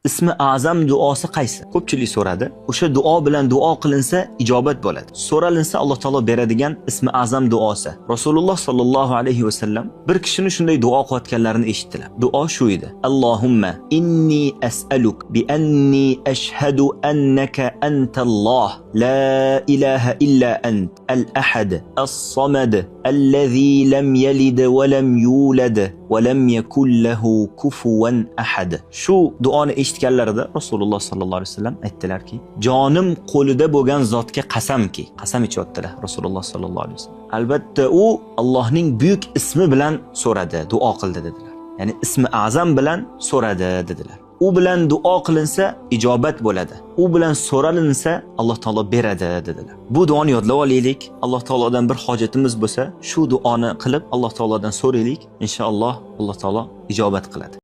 Ismi azam duosi qaysi? Ko'pchilik so'radi. O'sha duo bilan duo qilinsa, ijobat bo'ladi. So'ralinsa, Alloh taolo beradigan ismi azam duosi. Rasululloh sallallohu alayhi va sallam bir kishini shunday duo qilayotganlarini eshitdilar. Duo shu edi: Allohumma inni as'aluk bi anni ashhadu annaka antalloh la ilaha illa ant al-ahad as-samad allazi lam yalid va lam yulad va lam yakul lahu kufuwan ahad. Shu duoni eshitganlarida Rasululloh sallallohu alayhi vasallam aytdilarki, jonim qo'lida bo'lgan zotga qasamki, qasam ichyaptilar Rasululloh sallallohu alayhi vasallam. Albatta u Allohning buyuk ismi bilan so'radi, duo qildi dedilar. Ya'ni ismi azam bilan so'radi dedilar. U bilan duo qilinsa, ijobat bo'ladi. U bilan so'ralinsa, Alloh taolo beradi dedilar. Bu duoni yodlab olaylik. Alloh taolodan bir hojatimiz bo'lsa, shu duoni qilib Alloh taolodan so'raylik. Inshaalloh Alloh taolo ijobat qiladi.